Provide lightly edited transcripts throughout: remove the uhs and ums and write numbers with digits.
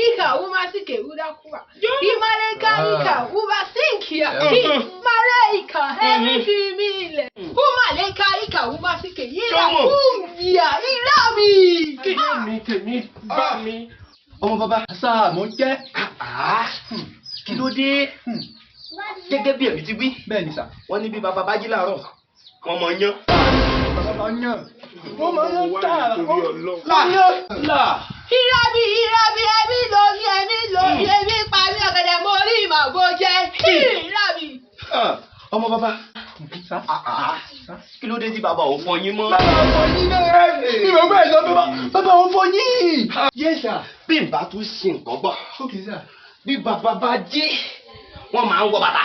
Ika umasike udakuwa. Imaleka ika umasinkia. Malaika emifimile. Umaleka ika umasike ira kumbia irami. Tèmi tèmi bá mi. Ọmọ bàbá sáà mo jẹ́. Kí ló dé? Gẹ́gẹ́ bí ẹ̀mí ti wí. Bẹ́ẹ̀ ni sà. Wọ́n ní bí bàbá bá jí láàárọ̀, wọ́n mọ̀ yán. Bàbá máa ń yàn. Wọ́n máa ń yàn tààrà. Wọ́n yàn. Là. Irabi irabi ẹbí lórí ẹbí lórí ẹbí parí ọ̀gẹ̀dẹ̀ mo rí ìmàgbó jẹ. Irabi. Ọmọ bàbá. Sà. Kí ló dé tí bàbá ò fọ yín mọ́? Bàbá ò fọ yín náà. Ìmọ̀ bẹ́ẹ̀ sọ bàbá bàbá ò fọ yín. Yes sir. Bí n bá tún ṣe nǹkan gbọ́. Okay sir. Bí bàbá bá jí, wọ́n máa ń wọ bàtà.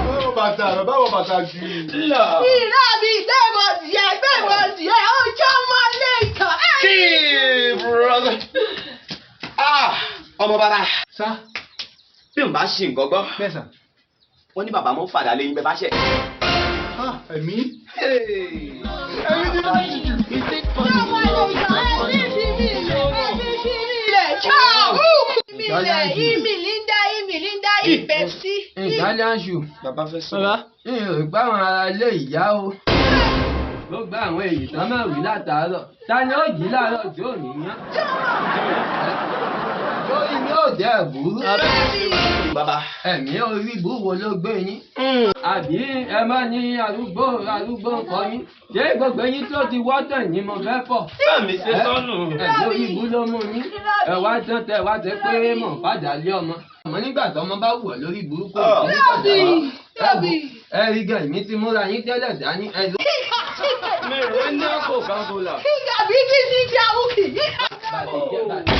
Bàbá wọ bàtà, bàbá wọ bàtà jù. Là. Irabi gbẹ̀bọ̀ díẹ̀ gbẹ̀bọ̀ díẹ̀ ọjọ́ mọ́lẹ́kà. Kí brother. Ọmọ bàbá. Sà. Bí n bá ṣe nǹkan gbọ́. Bẹ́ẹ̀ sà. Wọ́n ní bàbá mọ́ fàdà lẹ́yìn bẹ́ẹ̀ bá ṣẹ̀. Ẹ̀mí. Ẹ̀mí ti bá jù. Ọjọ́ mọ́lẹ́kà ẹbí fi mí lẹ̀ ẹbí fi mí lẹ̀ chao. Mi lẹ̀ ìmìlíndà ìmìlíndà ìpẹ́sí. Italian shoe. Bàbá fẹ́ sọ̀rọ̀. Bàbá, mi ò gbá àwọn ará ilé ìyá o. Gbogbo àwọn èyí tán máa wí látàárọ̀. Ta ni ó jí láàárọ̀ tí ò ní yán? Lórí mi ò dẹ́ burú. Bàbá. Ẹ̀mí orí búwo ló gbé yín. Àbí ẹ má ní arúgbó arúgbó ń kọ yín. Ṣé gbogbo yín tó ti wọ́tàn ni mo fẹ́ fọ̀? Bẹ́ẹ̀ni ṣe sọ́nù. Ẹ̀mí orí bú ló mú yín. Ẹ wá tán tẹ wá tẹ pé mọ̀ fàdà lé ọmọ. Àmọ́ nígbà tó ọmọ bá wù ọ́ lórí burúkú. Irabi irabi. Ẹ rí gan èmi ti múra yín tẹ́lẹ̀ dání. Ẹ ló. Mi ò ní kò kánkólà. Irabi bí ní ti àwùkì. Bàtì jẹ́ bàtì.